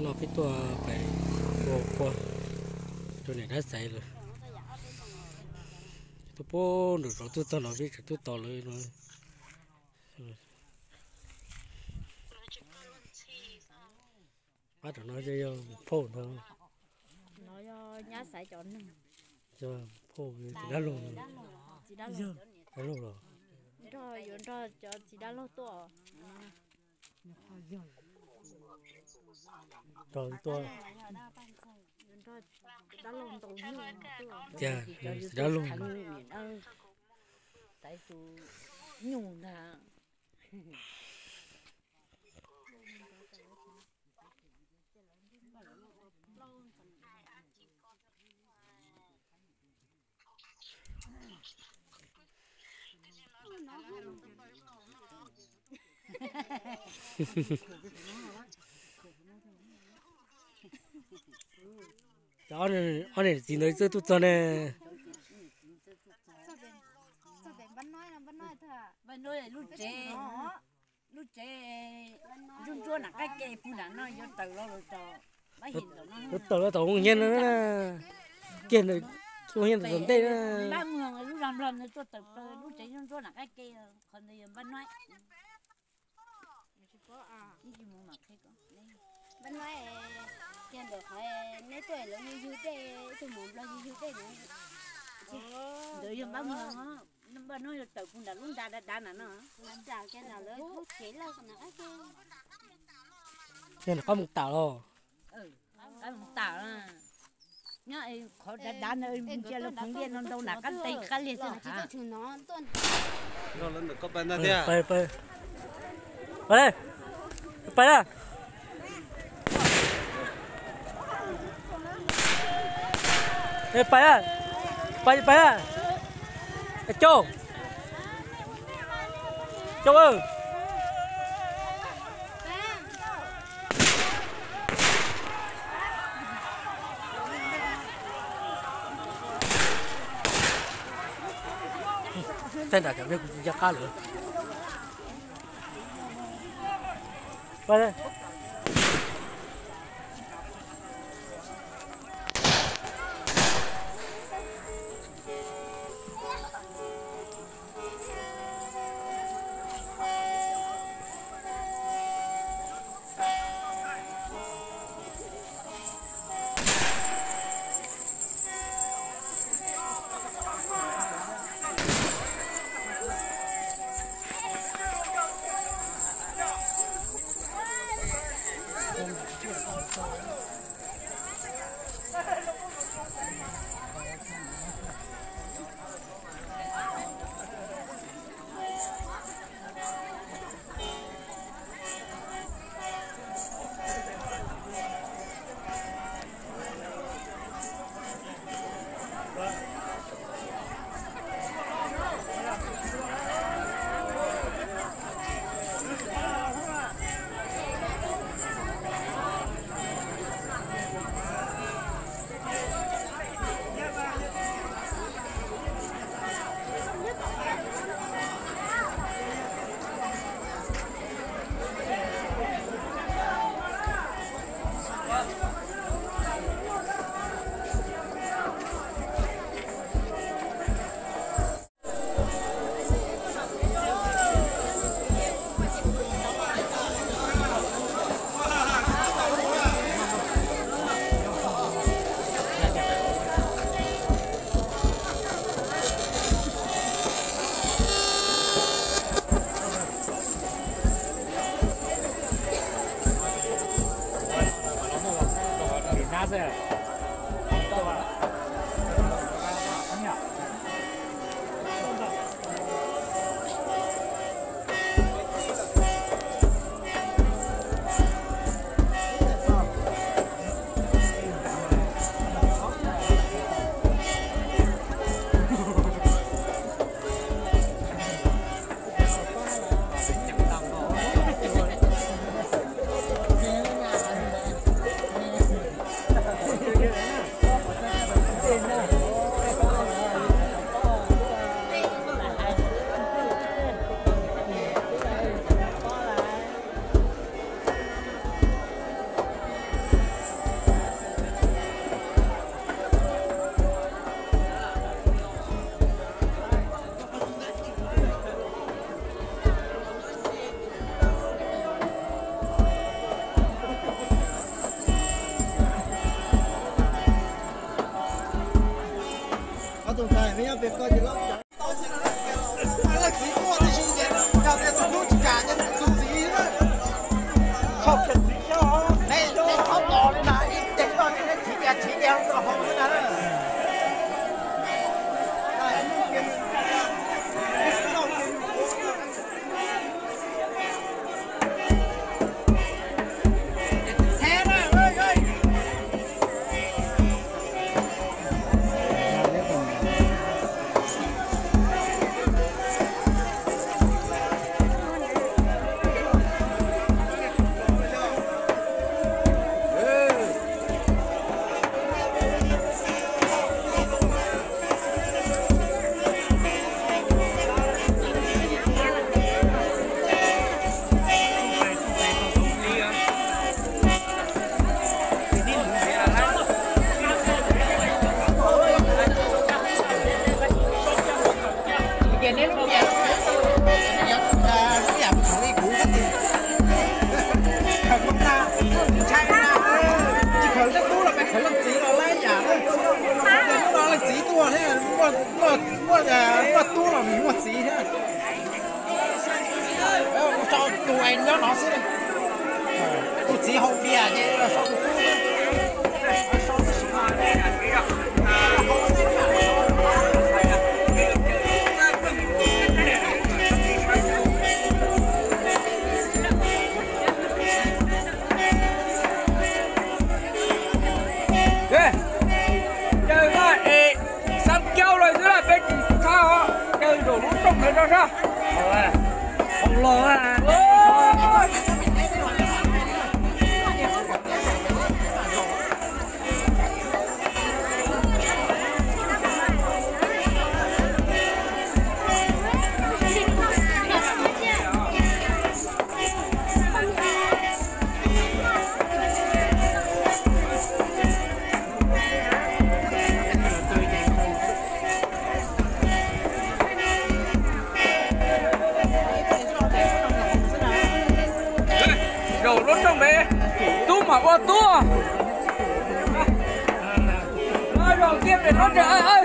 No peb tuaj pais ua pua rau niam dab xaiv lawm. Tuaj puag nram zos tuaj txog no peb tseem tuaj tos lawv no. Pab tom no yog phauj ntag. No yog nyab xaiv cov neeg. Yog phauj txiv dab laug. Txiv dab laug los? Nrog, yuav nrog cov txiv dab laug tuaj. Nrog tuaj. Yuav nrog dab laug ntaus nyuj tuaj. Tias txiv dab laug. Xaiv tus nyuj ntag. Ob niam txiv ntawd twb tuaj txog ne. Lub tsev, lub tsev ntsuab ntsuab nram qab ke puag nram no yuav tawm los lawm tau. Yuav tawm los tau ua nyiaj no, kiag ntawd ua nyiaj tom ntej na. Npab muag lub zog nplog ntawd tuaj tawm plaws lub tsev ntsuab ntsuab nram qab ke, qhov ntawd yog npab nuaib. Npab nuaib, kiag ntawm qhov neb tuaj lawv yug yug dej, ib tug mus nplog yug yug dej ntawd. Ntawd yog npab muag, npab nuaib yog tawm puag nram lub nra dav dav nram no. Kiag nram lawv lub tsev lawj nram qab ke. Kiag nram qab mus tawm los. Qab mus tawm, nyob qhov dav dav ntawd ntsia lub khoov liaj no ntau nram qab teg qab liag xwb. Pais, pais, pais, pais na. Pais, pais, pais, Cauj, Cauj. Tej nram cov peb kuv tsis nco qab lawm. Tsis khaws leej tub los peb khaws leej txiv los lawm yam. Leej txiv tuaj thiab, muaj tub los muaj txiv thiab. Tus es nyob no xwb, tus txiv haus npias ces so tus tub. Caws mas es xab caug los xwb lawm, peb tsis txhob caws zaum lub rooj ntawd rau sab. Zaum lub rooj ntawd, tub mam ua tub. Zaum kiag pem no ces